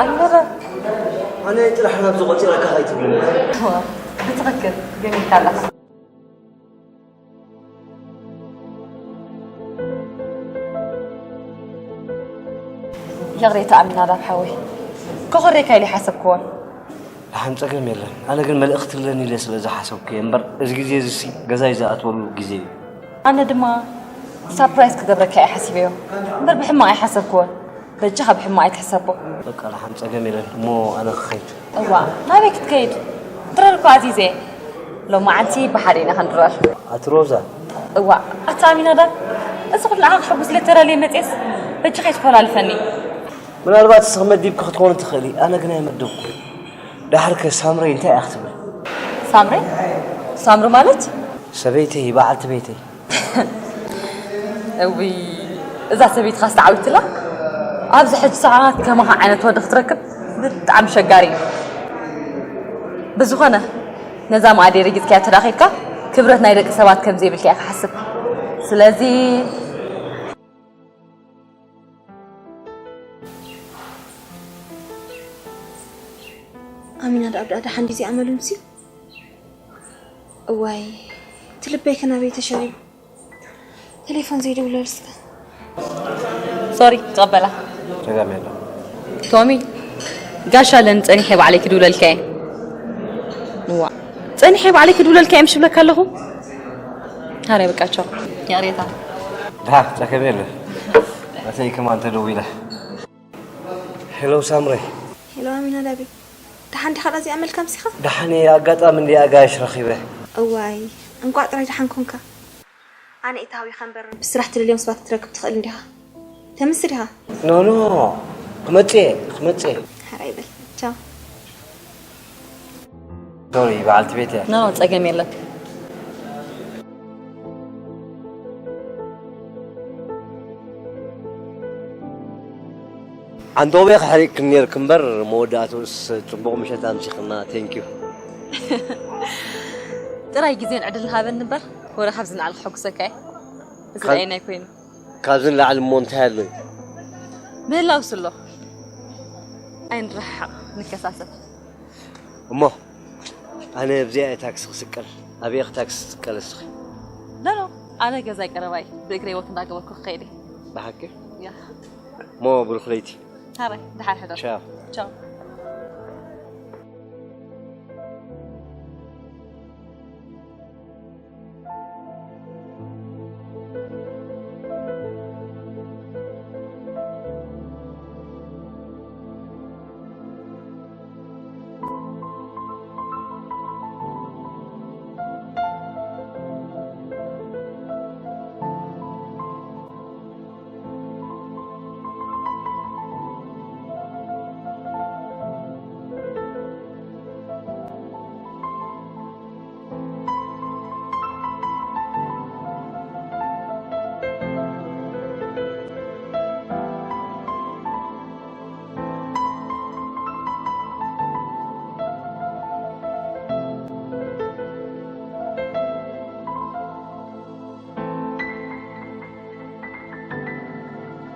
ኣንበረ ኣነ ጥራሕ ናብዚ ቆፂራካ ከይትብለኒ። ብትኽክል ገሚትካ ኣለኻ። ይቕሬታ ኣሚናዳብ ሓወይ፣ ከኾርየካ ኢለ ኣይሓሰብክዎን። ደሓን ጸገም የለን። ኣነ ግን መልእኽቲ ኣለኒ ኢለ ስለ ዝሓሰብኩ እየ እምበር፣ እዚ ግዜ እዚሲ ገዛይ ዝኣትወሉ ግዜ እዩ። ኣነ ድማ ሳፕራይዝ ክገብረካ እየ ሓሲበዮ እምበር፣ ብሕማቕ ኣይሓሰብክዎን። በጃኻ ብሕማቕ ኣይትሕሰቦ። በቃ ደሓን ጸገም የለን። እሞ ኣነ ክኸይድ። እዋ፣ ናበይ ክትከይድ? ድረር እኮ ኣዚዘ። ሎማዓንቲ ብሓደ ኢና ክንድረር። ኣቲ ሮዛ። እዋ፣ ኣታ ኣሚናዳብ፣ እዚ ኩሉ ንዓኻ ከሐጉስ ኢለ ተዳልየ መጽየስ፣ በጃኻ ኣይትኮላልፈኒ። ምናልባት ንስኺ መዲብኪ ክትኮኒ ትኽእሊ፣ ኣነ ግን ኣይመደብኩን። ዳሕርከ ሳምረይ እንታይ እያ ክትብል? ሳምረይ? ሳምሪ ማለት? ሰበይተይ፣ በዓልቲ ቤተይ። እውይ፣ እዛ ሰበይትኻስ ተዓዊትላ። ኣብዚ ሕጂ ሰዓት ከማኻ ዓይነት ወዲ ክትረክብ ብጣዕሚ ሸጋሪ እዩ። ብዝኾነ፣ ነዛ መኣዲ ረጊጽካያ ተዳኺልካ፣ ክብረት ናይ ደቂ ሰባት ከም ዘይብልካ ኢኻ ሓስብ። ስለዚ፣ ኣሚናዳብ ደኣ ደሓን ድዩ ኣመሉንሲ? እዋይ፣ እቲ ልበይ ከ ናበይ ተሸሪቡ? ቴሌፎን ዘይደውለልስ ከ? ሶሪ፣ ክቕበላ። ጸገም የለን። ቶሚ፣ ጋሽ ኣለኒ፣ ጸኒሐ ባዕለይ ክድውለልካ እየ። ዋ፣ ጸኒሐ ባዕለይ ክድውለልካ እየ ምሽ ብለካ ኣለኹ። ሃረ፣ በቃ ቻው። ይቕሬታ። ዳ፣ ጸገም የለን። መተይ ከማን ተደዊለ። ሄሎ ሳምሬ። ሄሎ ኣሚና ዳቢ። ደሓን ዲኻ? ዳዚ ኣመልካ ምሲኻ? ደሓን እየ፣ ኣጋጣሚ እንዲ ኣጋይሽ ረኺበ። እዋይ፣ እንቋዕ ጥራይ ደሓን ኮንካ። ኣነ ኢታዊ ከንበር ብስራሕ ትደልዮም ሰባት ክትረክብ ትኽእል እንዲኻ። ተምስ ዲኻ? ኖ፣ ኖ፣ ክመጽእ እየ፣ ክመጽእ እየ። ሕራይ በል። ቻው። ሶሪ፣ በዓልቲ ቤት እያ። ኖ፣ ጸገም የለን። ዓንቶቤ ክሕሪቅክን ነይርክ እምበር፣ መወዳእትኡስ ጽቡቕ ምሸት ኣምሲኽና። ቴንኪዩ። ጥራይ ግዜን ዕድልን ሃበኒ እምበር፣ ወረ ካብዚ ንላዕሊ ከሐጉሰካ እየ። እዚ ካብ ርኣየናይ ኮይኑ። ካብዚ ንላዕሊ እሞ እንታይ ኣሎ? ምህላውስ ኣሎ። ኣይንረሓቕ፣ ንከሳሰብ። እሞ ኣነ ኣብዚኣ እየ ታክሲ ክስቀል። ኣበይ ኢኺ ታክሲ ትስቀል እስኺ? ኖ፣ ኖ፣ ኣነ ገዛይ ቀረባይ፣ ብእግረይ ወክ እንዳገበርኩ ክኸይድ እየ። ብሓቂ? ያ። እሞ ብሩኽ ለይቲ። ሃራይ፣ ደሓር ሕደር። ቻው። ቻው።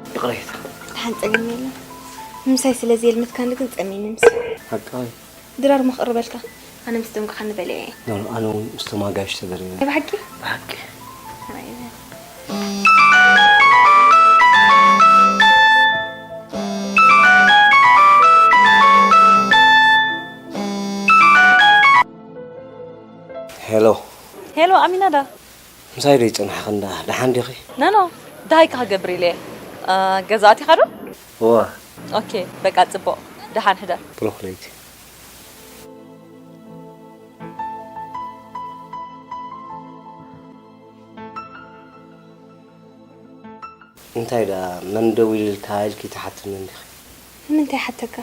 ይቕሬታ። ደሓን ጸገም የለን። ምሳይ ስለ ዘየልመድካኒ ግን ጸሚኒ ምስ ሓቃዊ። ድራር እሞ ክቕርበልካ። ኣነ ምስ ደንጉኻ ንበልዐ እየ። ኖ፣ ኖ፣ ኣነ እውን ምስቶም ኣጋይሽ ተደሪበ። ናይ ብሓቂ? ብሓቂ። ሄሎ። ሄሎ፣ ኣሚናዳ። ምሳይ ዶ ይጸናሕኽን ደኣ? ደሓን ዲኺ? ኖ፣ ኖ፣ ደሃይካ ክገብር ኢለ እየ። እ፣ ገዛ ኣቲኻ ዶ? እወ። ኦኬ፣ በቃ ጽቡቕ። ደሓን ሕደር። ብሩኽ ለይቲ። እንታይ ደኣ፣ መን ደዊሉልካ ኢልኪ ትሓትኒ እንዲኺ? ንምንታይ ሓተካ?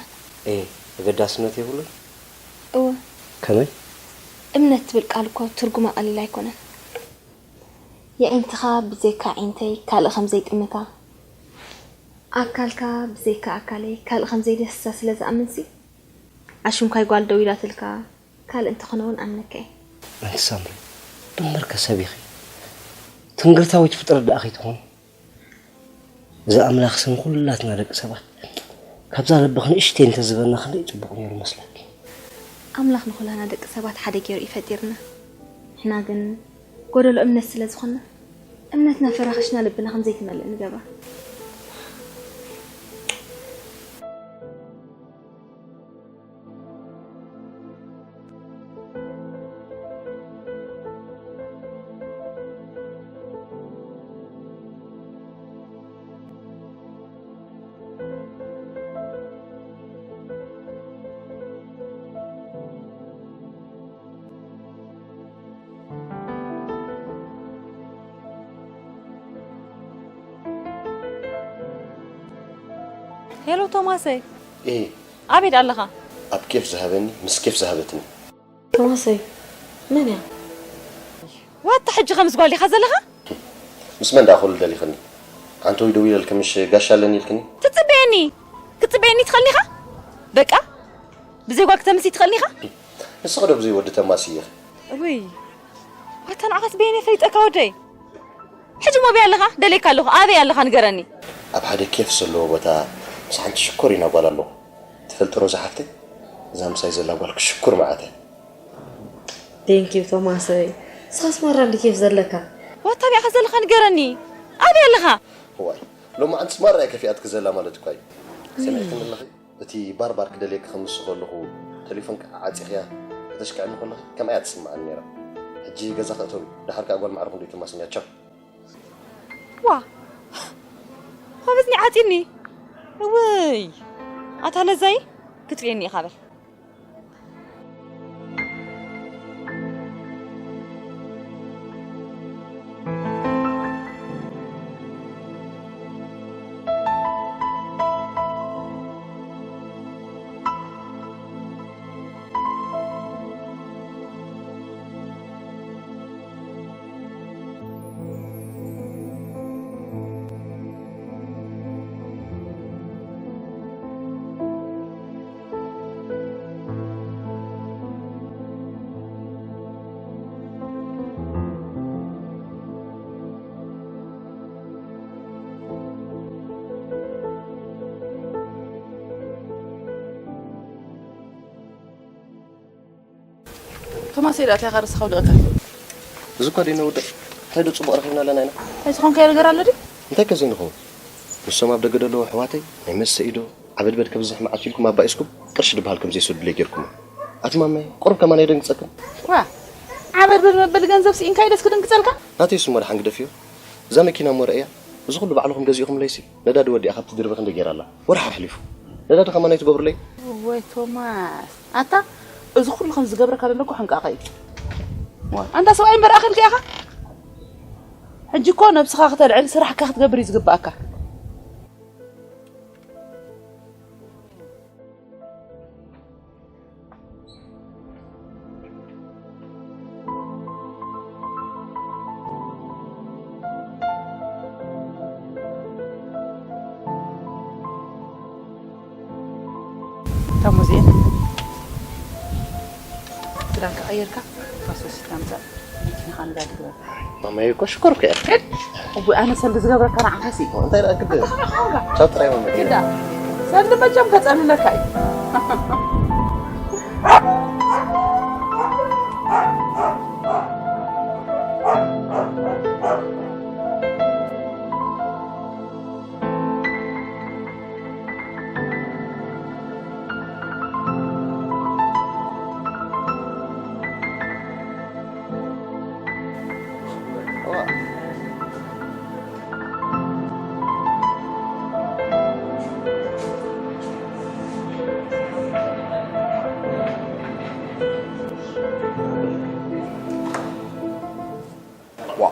ኤ፣ ኣገዳስነት የብሉን። እወ። ከመይ? እምነት ትብል ቃል እኮ ትርጉማ ቀሊል ኣይኮነን። የዒንትኻ ብዘይካ ዒንተይ ካልእ ከም ዘይጥምታ፣ ኣካልካ ብዘይካ ኣካለይ ካልእ ከም ዘይደስሳ ስለ ዝኣምንሲ፣ ኣሽንኳይ ጓል ደው ኢላትልካ ካልእ እንተኾነ እውን ኣምነካ እየ። ኣንቲ ሳምሪ፣ ድምርካ ሰብ ኢኺ። ትንግርታዊት ፍጥረት ደኣ ከይትኾን። እዚ ኣምላኽ ስም ኩላትና ደቂ ሰባት ካብዛ ልብኺ ንእሽተይ እንተዝበና ክንደይ ጽቡቕ ነይሩ መስለኪ። ኣምላኽ ንኹላና ደቂ ሰባት ሓደ ገይሩ እዩ ፈጢርና። ንሕና ግን ጎደሎ እምነት ስለ ዝኾንና፣ እምነትና ፈራኺሽና ልብና ከም ዘይትመልእ ንገብራ። ሄሎ ቶማሰይ። ኤ። ኣበይ ኣለኻ? ኣብ ኬፍ ዝሃበኒ፣ ምስ ኬፍ ዝሃበትኒ። ቶማሰይ፣ መን እያ? ዋታ ሕጂ ከምዚ ጓል ዲኻ ዘለኻ? ምስ መን ደኣ ክውልድ ደሊኽኒ? ኣንተ ወይ ደው ኢለልኪ ምሽ ጋሻ ኣለኒ ኢልክኒ? ትጽበየኒ? ክትጽበየኒ ትኽእልኒ ኢኻ? በቃ፣ ብዘይ ጓል ክተምሲ ትኽእልኒ ኢኻ? ንስኺ ዶ ብዘይ ወዲ ተማሲ ኢኺ? እውይ፣ ዋታ ንዓኻስ በየነይ ፈሊጠካ ወደይ? ሕጂ እሞ ኣበይ ኣለኻ? ደልየካ ኣለኹ። ኣበይ ኣለኻ ንገረኒ። ኣብ ሓደ ኬፍ ዘለዎ ቦታ ምስ ሓንቲ ሽኮሪና ጓል ኣለኹ። ትፈልጢ ሮዛ ሓፍተይ? እዛ ምሳይ ዘላ ጓል ክሽኩር መዓት እያ። ቴንኪው ቶማሰይ። ንስኻስ ማራ እንዲ ኬፍ ዘለካ። ዋታ ኣበይ ኢኻ ዘለኻ ንገረኒ። ኣበይ ኣለኻ? እዋይ፣ ሎማዓንትስ ማራ እያ ከፊኣትኪ ዘላ ማለት እኳ እዩ። ሰሚዕክኒ ኣለኺ? እቲ ባርባር ክደልየኪ ክምስ ከለኹ፣ ቴሌፎንኪ ዓፂኽያ ከተሽክዕኒ ከለኺ ከምኣ እያ ትስምዓኒ ነይራ። ሕጂ ገዛ ክእተው እዩ። ደሓር ከኣ ጓል ማዕረ ክንደይ ተማስንያ። ቻው። ዋ፣ ኸብዝኒ ዓፂኒ። እውይ፣ ኣታ ለዛይ ክትርእየኒ ኢኻ በል። ቶማስ፣ ኢዳ ኣትያኻ ርእስኻ ውዲቕካ። እዚ እኳ ደይ ነውድቕ። እንታይ ዶ ጽቡቕ ረኺብና ኣለና ኢና? እንታይ ዝኾንካዮ ነገር ኣሎ ድዩ? እንታይ ከ ዘይንኸውን? ንሶም ኣብ ደገ ዘለዉ ኣሕዋተይ ናይ መስተ ኢዶ ዓበድበድ ከብዝሕ መዓት ኢልኩም ኣባኢስኩም ቅርሺ ድበሃል ከም ዘይሰዱለይ ጌርኩሞ። ኣቲ ማማይ፣ ቁሩብ ከማን ኣይደንግጸክን? ዋ፣ ዓበድበድ መበሊ ገንዘብ ስኢንካ ኢደስ ክድንግጸልካ? ናተይ ስሞ ደሓን ግደፍዮ። እዛ መኪና እሞ ረእያ፣ እዚ ኩሉ ባዕልኹም ገዚእኹምለይሲ፣ ነዳዲ ወዲኣ ካብቲ ድርቢ ክንደይ ጌራ ኣላ? ወርሒ ሓሊፉ። ነዳዲ ከማን ኣይትገብሩለይ? ወይ ቶማስ፣ ኣታ እዚ ኩሉ ከም ዝገብረካ ዘለኩ ሕንቃቐ እዩ። ዋ፣ ኣንታ ሰብኣይ እምበር ኣኺልካ ኢኻ? ሕጂ እኮ ነብስኻ ክተልዕል ስራሕካ ክትገብር እዩ ዝግብኣካ። እታ ሙዚየም ክዳንካ ቀይርካ ፋሶስ ታምጻእ መኪናኻ ነዳዲ ግበር። ማማይ እኮ ሽኮር እኮ እያ። ሄድ። እቡ ኣነ ሰልዲ ዝገብረካ ንዓኻሲ። እንታይ ደኣ ግዲ? ኣታ ከማኻ ቻው ጥራይ ማማይ። ግዳ። ሰልዲ መቸም ከጸልለካ እዩ። ዋ፣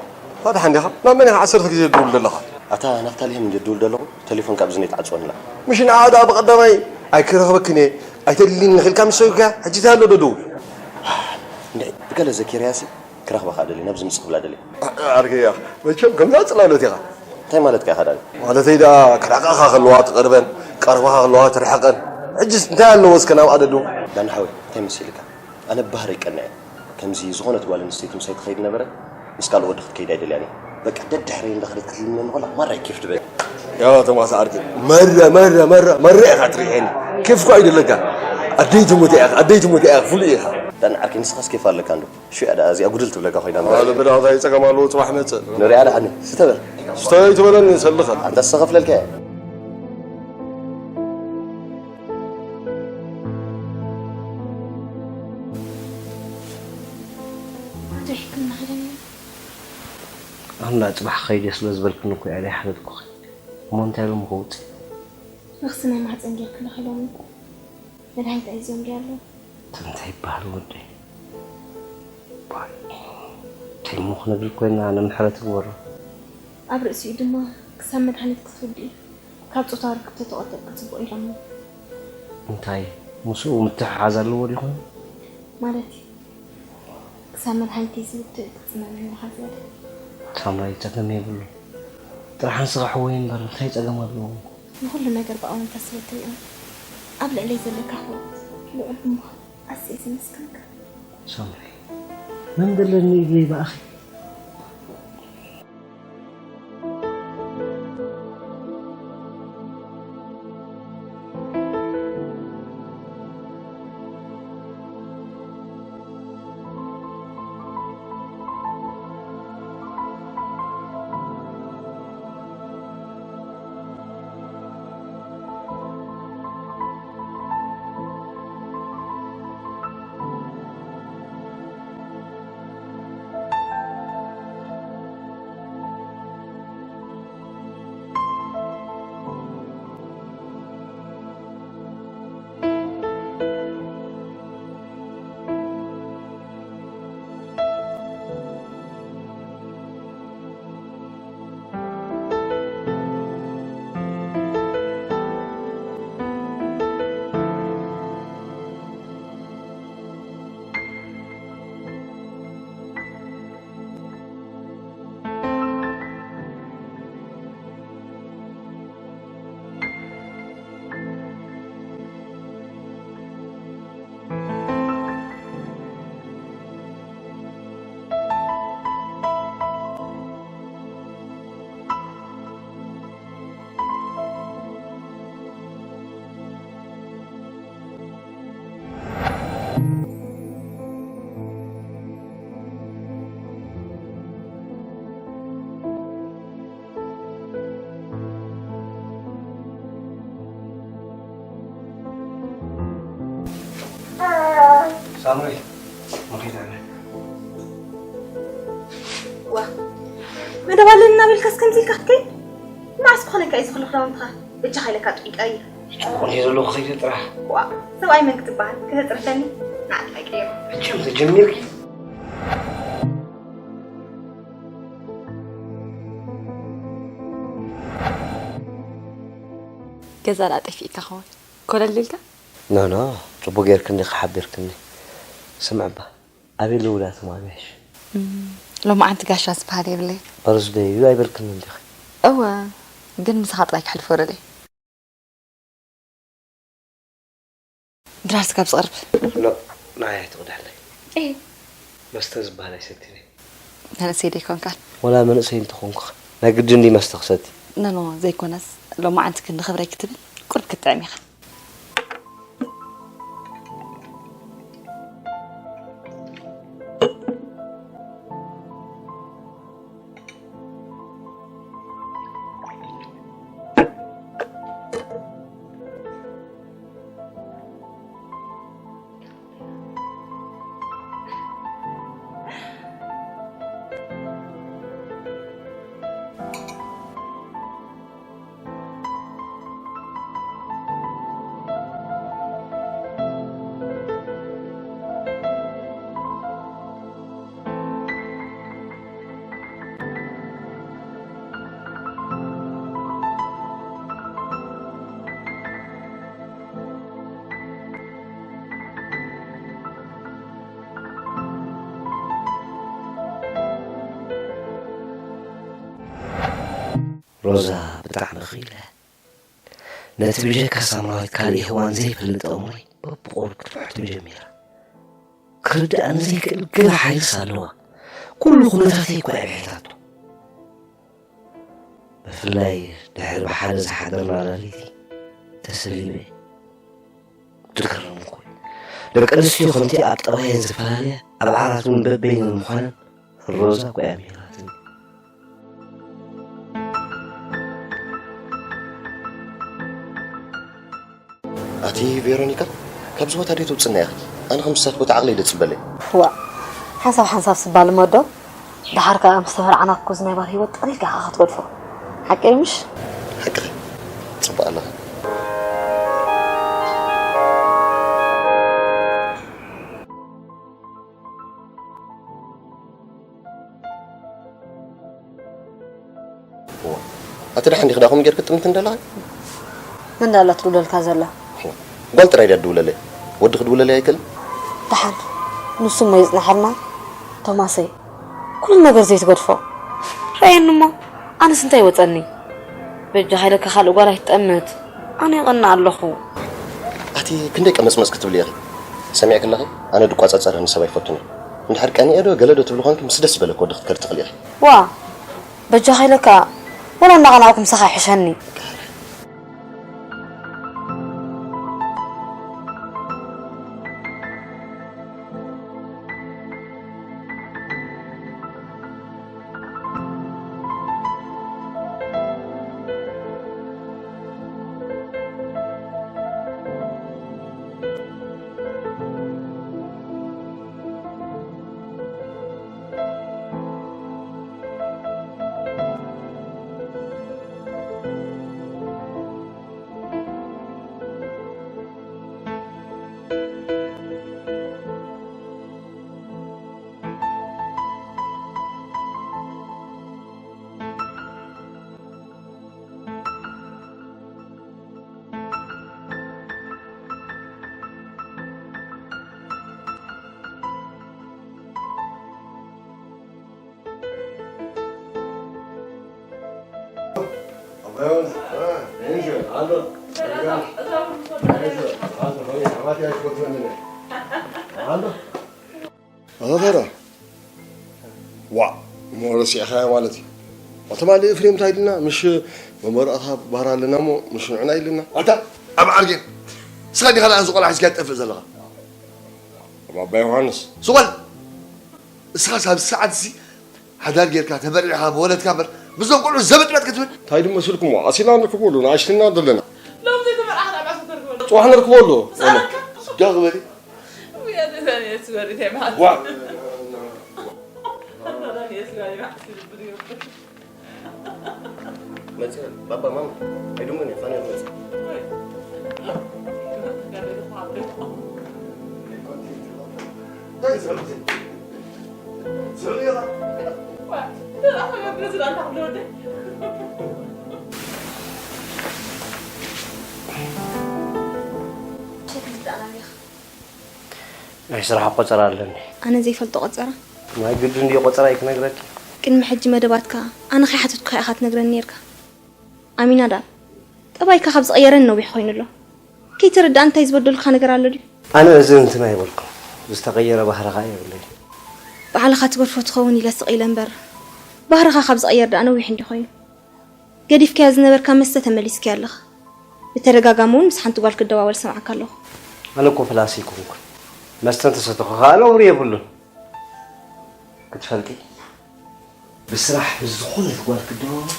ታዲያ ሓንዲኻ ናብ መን ኢኻ ዓሰርተ ግዜ ትድውል ዘለኻ? ኣታ ናፍታሊ ህም እንድውል ዘለኹ፣ ቴሌፎን ካብ ዝነይ ትዓጽወንላ። ምሽ ንዓ ደኣ ብቐዳማይ ኣይክረኽበክን እየ፣ ኣይተድልይን ኢልካ ምስ ሰብካ፣ ሕጂ እንታይ ኣሎ ዶ ድውል? እንድዒ፣ ብገለ ዘኪረያሲ ክረኽበኻ ደልየ፣ ናብዚ ምጽእ ክብላ ደልየ። ዓርከይ ኢኻ፣ መቸም ከምዛ ጽላሎት ኢኻ። እንታይ ማለትካ ኢኻ ዳኒ? ማለተይ ደኣ ክራቃኻ ከለዋ ትቐርበን፣ ቀርባኻ ከለዋ ትርሕቐን። ሕጅስ እንታይ ኣለዎ እስከ ናብኣ ደድው? ዳኒ ሓወይ፣ እንታይ መሲልካ? ኣነ ብባህረይ ቀንዕ እየ። ከምዚ ዝኾነት ጓል ኣንስተይቲ ምሳይ ትኸይድ ነበረ፣ ምስ ካልእ ወዲ ክትከይድ ኣይደልያን እየ። በቃ ደድሕረይ እንዳኸደት ክትልምነኒ ከላ ማራ እዩ ኬፍ ትበል። ያው ቶማስ ዓርከይ፣ መረ፣ መረ፣ መረ፣ መረ ኢኻ ትርእየኒ። ኬፍ እኮ ኣይደለካ። ኣደይ ትሙት ኢኻ፣ ኣደይ ትሙት ኢኻ፣ ፍሉይ ኢኻ። ዳኒ ዓርከይ፣ ንስኻስ ኬፍ ኣለካ እንዶ? ሽያ ደኣ እዚኣ ጉድል ትብለካ ኮይና እምበር። ኣለ በዳ እንታይ ጸገም ኣለዎ፣ ጽባሕ መጽእ። ንሪኣ ደሓኒ፣ ስተ በል። ስተ ኣይትበለኒ፣ ሰልኸ። ኣንታ ስተ ከፍለልካ እየ። ኣንዳ ጽባሕ ኸይደ ስለ ዝበልክኒ እኮ እያ ዘይሓለጥኩኺ። እሞ እንታይ ሎሚ ክውጽእ? ረኽሲ ናይ ማህጸን ጌርክለኺ ሎሚ እኮ። መድሃኒት ኣይዞም ድዩ ኣሎ? እቲ እንታይ ይበሃል ወደይ? ባይ፣ እንታይ እሞ ክነብል ኮይና ንምሕረት ግበሮ። ኣብ ርእሲኡ ድማ ክሳብ መድሃኒት ክትውድኢ ካብ ጾታዊ ርክብ ተተቖጠብኪ ጽቡቕ ኢሎምኒ። እንታይ ምስኡ ምትሕሓዝ ኣለዎ ድዩ ኮይኑ? ማለት ክሳብ መድሃኒተይ ዝውድእ ክትጽመመኒ ኢኻ ዝያዳ። ሳምራይ ጸገም የብሉ። ጥራሕ ንስኻ ሕወይ እምበር እንታይ ጸገም ኣለዎ? ንኹሉ ነገር ብኣወንታ ስለ እትሪኦ ኣብ ልዕለይ ዘለካ ኣኽብሮት ልዑል ብምዃኑ ኣዝየ ዘመስግነካ። ሳምራይ መን ደለኒ ኢለይ ብኣኺ? ኣበይ? መኺዳ ኣበይ? ዋ፣ መደብ ኣለኒ እናበልካስ ከምዚ ኢልካ ክትከይድ? መዓስ ክኾነካ እዩ ዝኽሉ ክዳውንትኻ? በጃኻ ኢለካ ጥቂቃ እዩ። ጭቁን እየ ዘለኹ፣ ከይደ ጥራሕ። ዋ፣ ሰብኣይ መን ክትበሃል? ከተጥርፈኒ? ንዓካ ይቀየር። መቸም ተጀሚርኪ። ገዛ ደኣ ጠፊእካ ኸውን? ኮለል ኢልካ? ኖ፣ ኖ፣ ጽቡቅ ጌርክኒ ኢኻ ሓቢርክኒ። ስምዕባ፣ ኣበይ ኣለዉ ዳቶም ኣብያሽ? እም፣ ሎማዓንቲ ጋሻ ዝበሃል የብለይ። በርዝደይ እዩ ኣይበልክንን ዲኺ? እወ፣ ግን ምሳኻ ጥራይ ከሕልፎ ደልየ። ድራር ስጋብ ዝቐርብ። ኖ፣ ንዓይ ኣይትቕድሕለይ። እይ። መስተ ዝበሃል ኣይሰትን እየ። መንእሰይ ዶ ኣይኮንካን? ወላ መንእሰይ እንተኾንኩ፣ ናይ ግድን ድዩ መስተ ክሰቲ? ኖ፣ ኖ፣ ዘይኮነስ፣ ሎማዓንቲ ክንዲ ክብረይ ክትብል ቁሩብ ክትጥዕም ኢኻ። ሮዛ ብጣዕሚ ኽኢላ። ነቲ ብጀካ ሳምራዊት ካልእ ሄዋን ዘይፈልጥ ኣእምሮይ በብቑሩብ ክትፍሕቶ ጀሚራ። ክርድኣኒ ዘይክእል ገለ ሓይልስ ኣለዋ። ኩሉ ኩነታተይ እኳ እያ ብሒታቶ። ብፍላይ ድሕሪ ብሓደ ዝሓደርናላ ለይቲ ተሰሊበ። ዝገርም እኮ እዩ። ደቂ ኣንስትዮ ከምቲ ኣብ ጠባየን ዝተፈላለያ፣ ኣብ ዓራት እውን በበይነን ምዃነን ሮዛ እኮ እያ ምሂራትኒ። ኣቲ ቬሮኒካ፣ ካብዚ ቦታ ደይ ትውፅና ኢኺ? ኣነ ከም ንሳት ቦታ ዓቕለይ ደፅበለይ። ዋእ፣ ሓንሳብ ሓንሳብ ስባል እሞ ዶ፣ ደሓር ከኣ ምስ ተመርዓና እኮ እዚ ናይ ጓል ህይወት ጠቕሊልካ ኢኻ ክትገድፎ። ሓቀይ ምሽ? ሓቅኺ። ፅቡቕ ኣለኺ። እዋ፣ ኣቲ ደሓን ዲኺ? ዳኹም ጌርኪ ትጥምቲ እንደለኺ? መን ዳላ ትድውለልካ ዘላ? ጓል ጥራይ ድያ ትድውለለይ? ወዲ ክድውለለይ ኣይክእልን? ደሓን፣ ንሱ እሞ ይጽናሓልና። ቶማሰይ፣ ኩሉ ነገር ዘይትገድፎ። ረኣየኒ እሞ፣ ኣነስ እንታይ ይወጸኒ? በጃኻ ኢለካ ካልእ ጓል ኣይትጠምት። ኣነ ይቐንእ ኣለኹ። ኣቲ ክንደይ ቀመጽመጽ ክትብሊ ኢኺ? ሰሚዕኪ ኣለኺ? ኣነ ድቋጻጸረኒ ሰብ ኣይፈቱን እየ። እንድሕር ቀኒኤ ዶ ገለ ዶ ትብሊ ኾንኪ፣ ምስ ደስ ዝበለኪ ወዲ ክትከዲ ትኽእሊ ኢኺ። ዋ፣ በጃኻ ኢለካ፣ ወላ እናቐናእኩ ምሳኻ ይሕሸኒ። ኣፈራ። ዋእ፣ እሞ ረሲዕኻያ ማለት እዩ። ኣቶ ማሊ ኤፍሬም እንታይ ኢልና? ምሽ መመረቕታ ባር ኣለና እሞ ምሽ ንዕና ኢልና። ኣታ ኣብ ዓርጌ። እስኻ ዲኻ ደኣ እዚ ቆልዓ ሒዝካ ትጠፍእ ዘለኻ? ባባ ዮሃንስ። ስቕ በል። እስኻስ ኣብዚ ሰዓት እዚ ሓዳር ጌርካ ተበሪዕኻ ብወለድካ እምበር ምስዞም ቆልዑ ዘበጥበጥ ክትብል? እንታይ ድመስልኩሞ? ኣሲና ንርክበሉ፣ ንኣሽትና ዘለና። ሎም ዘይተመርዓኻ ናብ ዓሰርተ ርክበሉ። ጽባሕ ንርክበሉ። ሰኣልካ? ዳኽ በሊ። ውይ፣ ኣነ ዛሬ ስበሪ እንታይ ማለት ዋ ኣዳኒ የስጋሪ ማሕሲ ልብሪ ይብል መጽእ ባባ ማማ ኣይድሙን እዩ ፋና መጽእ ናይ ስራሕ ቆጸራ ኣለኒ። ኣነ ዘይፈልጦ ቆጸራ? ናይ ግድን ድዩ ቆጸራይ ክነግረኪ? ቅድሚ ሕጂ መደባትካ ኣነ ከይሓተትኩኻ ኢኻ ትነግረኒ ኔርካ። ኣሚናዳብ፣ ጠባይካ ካብ ዝቐየረ ነዊሕ ኮይኑ ኣሎ። ከይተረድኣ እንታይ ዝበደልኩኻ ነገር ኣሎ ድዩ? ኣነ እዝን እንትን ኣይበልኩን። ዝተቐየረ ባህርኻ የብለይን። ባዕልኻ ትገድፎ ትኸውን ኢለ ስቕ ኢለ እምበር፣ ባህርኻ ካብ ዝቐየር ደኣ ነዊሕ እንድዩ ኮይኑ። ገዲፍካዮ ዝነበርካ መስተ ተመሊስካዮ ኣለኻ። ብተደጋጋሚ እውን ምስ ሓንቲ ጓል ክደዋወል ሰምዓካ ኣለኹ። ኣነ እኮ ፈላሲ ኣይኮንኩን። መስተ እንተሰተኹ ከኣ ነውሪ የብሉን። ክትፈልጢ፣ ብስራሕ ምስ ዝኾነት ጓል ክደዋወል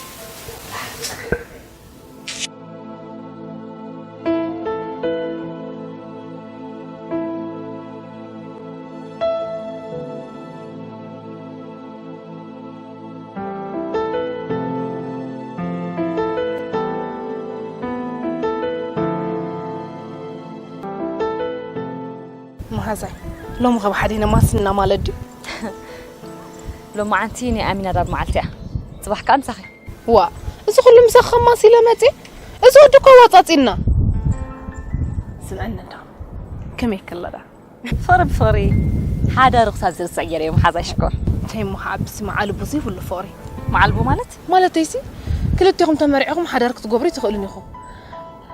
መሓዛይ ሎሚ ኸ ብሓደ ኢና ማሲና ማለት ድዩ? ሎማዓንቲ ናይ ኣሚናዳብ መዓልቲ እያ። ጽባሕ ከኣ ምሳኺ። ዋእ እዚ ኹሉ ምሳኺ ከማሲለ መጽየ? እዚ ወዲ እኮ ኣዋጻጺእና። ስምዕኒ እንዶ ከመይ ከለዳ? ፍቕሪ ብፍቕሪ ሓዳሩ ክሳብ ዝርስዕ ገይረ እየ መሓዛይ ሽኮር። እንታይ እሞ ክዓብስ መዓልቦ ዘይብሉ ፍቕሪ። መዓልቦ ማለት? ማለተይሲ ክልቴኹም ተመርዒኹም ሓዳር ክትገብሩ ኣይትኽእሉን ኢኹም።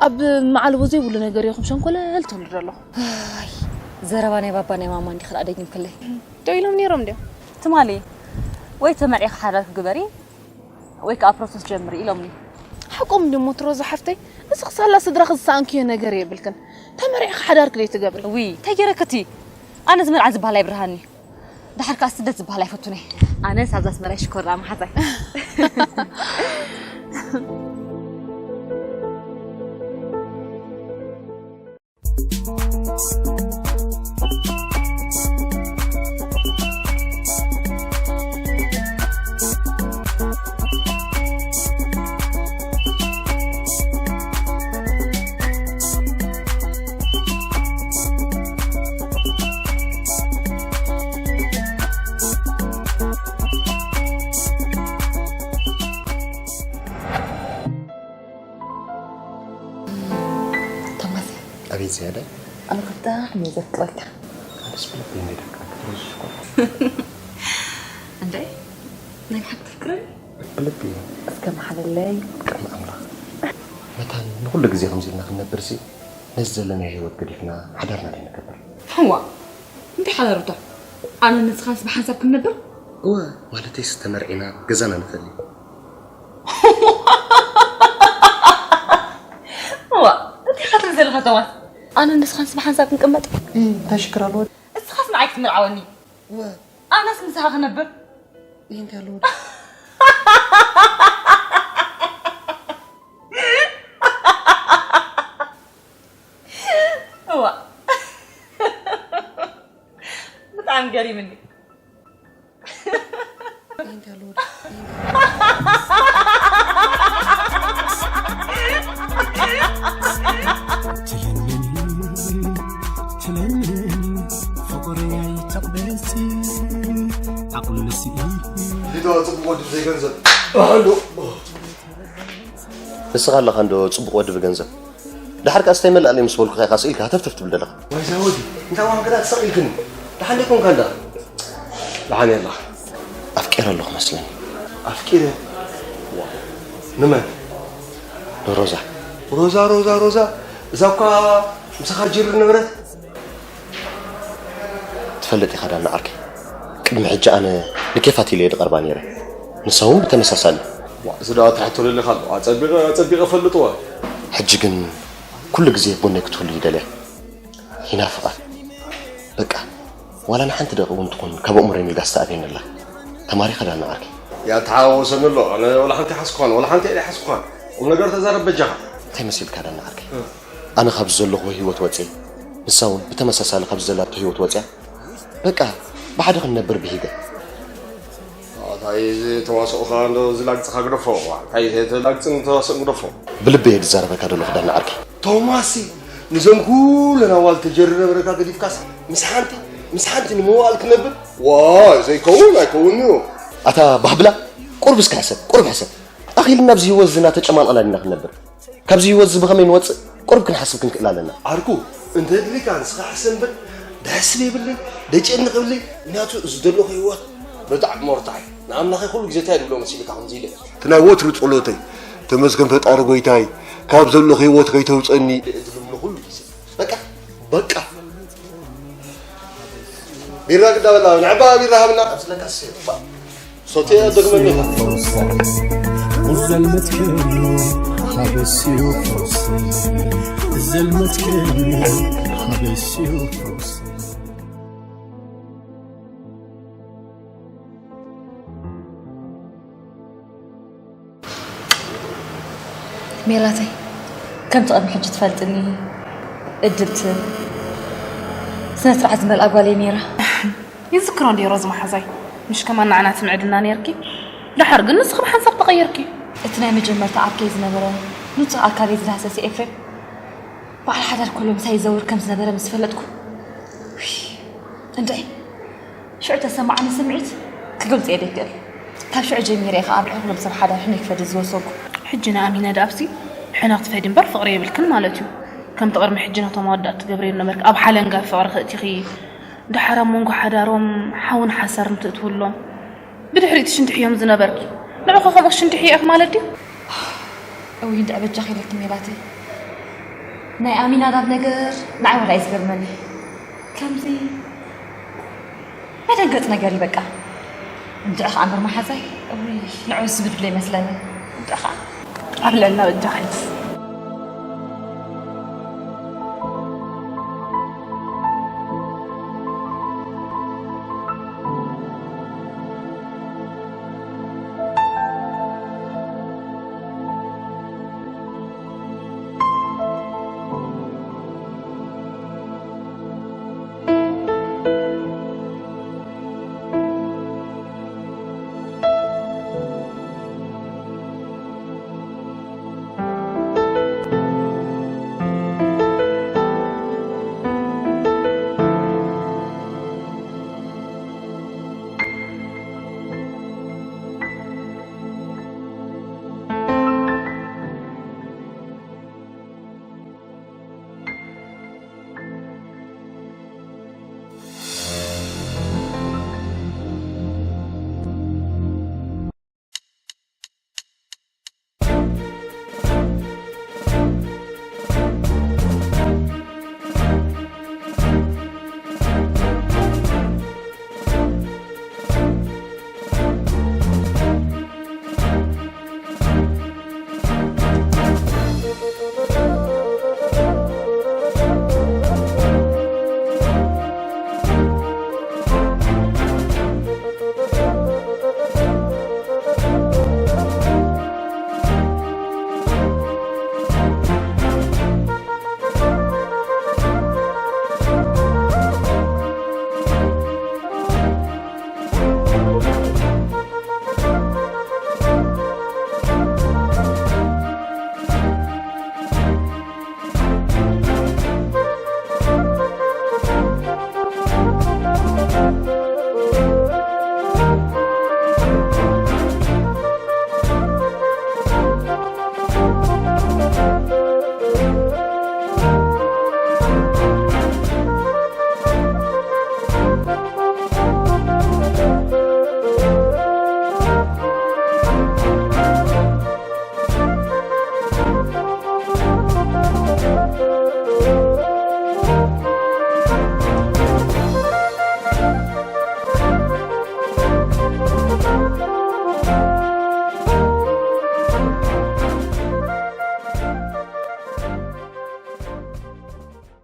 ኣብ መዓልቦ ዘይብሉ ነገር ኢኹም ሸንኮለል ትብሉ ዘለኹም። ኣይ ዘረባ ናይ ባባ ናይ ማማ እንዲኺ ደኣ ደጊምክለይ። ዶ ኢሎም ነይሮም ድዮም? ትማሊ ወይ ተመርዒኺ ሓዳርኪ ግበሪ ወይ ከዓ ፕሮሰስ ጀምሪ ኢሎምኒ። ሓቆም ድዮም ሞት ሮዛ ሓፍተይ? እስኺ ሳላ ስድራኺ ዝሰኣንክዮ ነገር የብልክን። ተመሪዕኺ ሓዳርኪ ደይትገብሪ? ውይ እንታይ ገይረኪ እቲ? ኣነስ መርዓ ዝበሃል ኣይብርሃኒ። ደሓር ከዓ ስደት ዝበሃል ኣይፈቱን እየ። ኣነስ ኣብዛ ኣስመራ ይሽኮር ደኣ መሓዛይ። ኣቤት ዝያዳይ ኣነ ብጣዕሚ እየ ዘፍቅረካ ኣነስ ብልቢ እየ ደቂ ክትረዝሽ እኮ እንታይ ናይ ብሓቂ ተፍቅረኒ ብልቢ እስከ መሓለለይ ቅድሚ ኣምላኽ መታን ንኹሉ ግዜ ከምዚ ኢልና ክንነብርሲ ነዚ ዘለናዮ ህይወት ገዲፍና ሓዳርና ደይ ንገብር ሕዋ እንታይ ሓዳር እታ ኣነ ንስኻንስ ብሓንሳብ ክንነብር እወ ማለተይስ ተመርዒና ገዛና ንፈሊ ዋ እንታይ ኢኻ ትብል ዘለኻ ቶማስ ኣነ ንስኻንስ ብሓንሳብ ክንቅመጥ እንታይ ሽክር ኣለዎ እስኻስ ንዓይ ክትምርዓወኒ ኣነስ ምሳኻ ክነብር እንታይ ኣለዎ እዋ ብጣዕሚ ገሪምኒ ንስኻ ኣለኻ እንዶ ጽቡቕ ወዲ ብገንዘብ ድሓር ከኣ ስታይ መላእለይ ምስ በልኩኻ ኢኻ ስኢልካ ሃተፍተፍ ትብል ዘለኻ። ዋይ ዛወዲ እንታይ ዋንክዳ ትሰቕ ኢልክኒ። ደሓን ደይኮንካ እንዳ። ደሓን የላ። ኣፍቂረ ኣለኹ መስለኒ። ኣፍቂረ? ንመን? ንሮዛ። ሮዛ ሮዛ ሮዛ እዛ እኳ ምሳኻ ጅር ነበረት። ትፈልጥ ኢኻ ዳና ዓርከይ፣ ቅድሚ ሕጂ ኣነ ንኬፋት ኢለ እየ ዝቐርባ ነይረ፣ ንሳ እውን ብተመሳሳሊ። ዋእ፣ እዚ ደኣ ትሕቶ ደሊኻ ኣሎ፣ ኣጸቢቐ ኣጸቢቐ እፈልጥዋ። ሕጂ ግን ኩሉ ግዜ ኣብ ጎነይ ክትህሉ ይደልያ፣ ይናፍቓ። በቃ ዋላ ንሓንቲ ደቒቕ እውን ትኹን ካብ ኣእምሮይ ሜዳ ዝተኣብየኒ ኣላ። ተማሪኸ ዳና ዓርከይ። ያተሓዋወሰኒ ኣሎ፣ ኣነ ዋላ ሓንቲ ኣይሓዝኩኻን፣ ዋላ ሓንቲ እየ ኣይሓዝኩኻን። ቁም ነገር ተዛረብ በጃኻ። እንታይ መሲልካ ዳና ዓርከይ? ኣነ ካብዚ ዘለኹዎ ህይወት ወፅየ፣ ንሳ እውን ብተመሳሳሊ ካብዚ ዘላቶ ህይወት ወፅያ፣ በቃ ብሓደ ክንነብር ብሂገ። እንታይ እዚ ተዋስኦኻ እንዶ ዝላግፅኻ ግደፎ። እንታይ እዚ ተላግፅን ተዋስኦን ግደፎ። ብልቢ እየ ዝዛረበካ ዘለኹ ዳና ዓርከይ። ቶማሲ፣ ንዞም ኩለን ኣዋል ተጀሪ ነበረካ ገዲፍካስ ምስ ሓንቲ ምስ ሓንቲ ንመዋእል ክነብር ዋይ ዘይከውን ኣይከውን እዩ። ኣታ ባህብላ፣ ቁርብ እስከ ሕሰብ፣ ቁርብ ሕሰብ። ኣኺልና ኣብዚ ህይወት ዝና ተጨማልቕና ዲና ክንነብር? ካብዚ ህይወት እዚ ብኸመይ ንወፅእ ቁርብ ክንሓስብ ክንክእል ኣለና። ዓርኩ፣ እንተ ድሊካ ንስኻ ሕሰብ እምበር፣ ደሕስብ የብለይ፣ ደጨንቕ የብለይ። ምክንያቱ እዚ ዘለኹ ህይወት ብጣዕሚ መርታሕ እዩ። ንኣምላኸይ ኩሉ ግዜ እንታይ ድብሎ መሲልካ ከምዚ ኢለ። እቲ ናይ ወትሩ ጸሎተይ፣ ተመስገን ፈጣሪ ጎይታይ፣ ካብ ዘለኹ ህይወት ከይተውፀኒ። ድብሎ ኩሉ ግዜ። በቃ፣ በቃ። ቢራ ግዳ በላ፣ ንዕባ ቢራ ሃብና። ስለካስ፣ ባ፣ ሶቴ ደግመኒ። ዘልመትከኒ ሓበስዮ ፈውሲ ዘልመትከኒ ሓበስዮ ፈውሲ ሜላተይ፣ ከምቲ ቅድሚ ሕጂ ትፈልጥኒ፣ እድብትን ስነ ስርዓት ዝመልኣ ጓል እየ ነይራ። ይዝክሮ እንድየ ሮዝ መሓዛይ፣ ምሽ ከማን ንዓና ትምዕድና ነይርኪ። ደሓር ግን ንስኺ ብሓንሳብ ተቐይርኪ። እቲ ናይ መጀመርታ ዓርከይ ዝነበረ ንጹህ ኣካለይ ዝዳህሰሰ ኤፍሬም፣ በዓል ሓዳር ኮሎ ምሳይ ይዘውር ከም ዝነበረ ምስ ፈለጥኩ፣ ውይ፣ እንድዒ ሽዑ ተሰማዓኒ ስምዒት ክገልጾ እየ ዘይክእል። ካብ ሽዑ ጀሚረ እየ ከኣ ኣብ ሕሉም ሰብ ሓዳር ሕነ ክፈዲ ዝወሰንኩ። ሕጂ ንኣሚና ደኣሲ ሕነ ክትፈዲ እምበር ፍቕሪ የብልክን ማለት እዩ። ከምቲ ቅድሚ ሕጂ ነቶም ኣወዳት ትገብርዮ ዝነበርኪ ኣብ ሓለንጋ ፍቕሪ ክእቲኺ፣ ደሓር ኣብ መንጎ ሓዳሮም ሓውን ሓሰርን ትእትውሎም። ብድሕሪትሽ እንድሕዮም ዝነበርኪ ንዑ ከ ከምኡሽ እንድሕዮ ኢኺ ማለት ድዩ? እውይ እንድዒ በጃኺ ኢለኪ ሜላተይ። ናይ ኣሚናዳብ ነገር ንዓይ ወላ እዩ ዝገርመኒ። ከምዚ መደንገጽ ነገር እዩ በቃ። እንድዒ ኸኣ እምበር መሓዛይ እውይ ንዑ ዝብድሎ ይመስለኒ። እንድዒ ኸኣ። ኣብ ለና በጃኺ